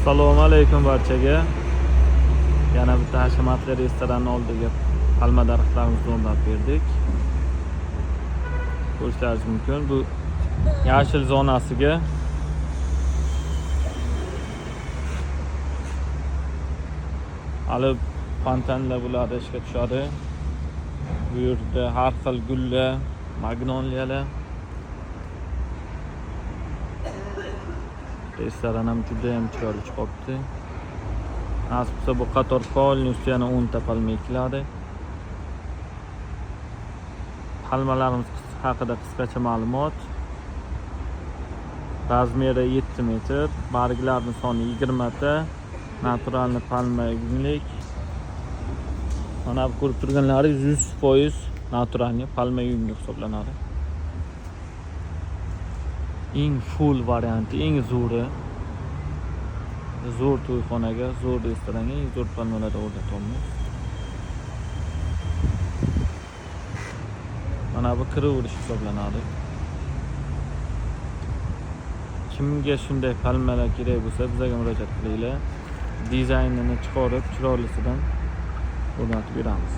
Assalomu alaykum barchaga. Yana bitta hashamatli restoranni oldiga palma daraxtlarimizni o'rnatib berdik. Ko'rishlaringiz mumkin. Bu yashil zonasiga hali fontanlar bular ishga tushadi. Bu yerda har xil gullar, magnoliyalar. Restoran ham juda ham chiroyli chiqibdi. Nasib qilsa bu qator полностью yana 10 ta palma ekiladi. Palmalarimiz haqida qisqacha ma'lumot. Razmeri 7 metr, barglarning soni 20 ta, naturalni palma yunglik. Mana bu ko'rib turganlaringiz 100% naturalni palma yungi hisoblanadi. Eng full varianti, eng zo'ri. Zo'r to'yxonaga, zo'r restoranga eng zo'r palmalarni o'rnatyapmiz. Mana bu kiraverish hisoblanadi. Kimga shunday palmalar kerak bo'lsa, bizga murojaat qilinglar. Dizaynini chiqarib, chiroylisidan o'rnatib beramiz.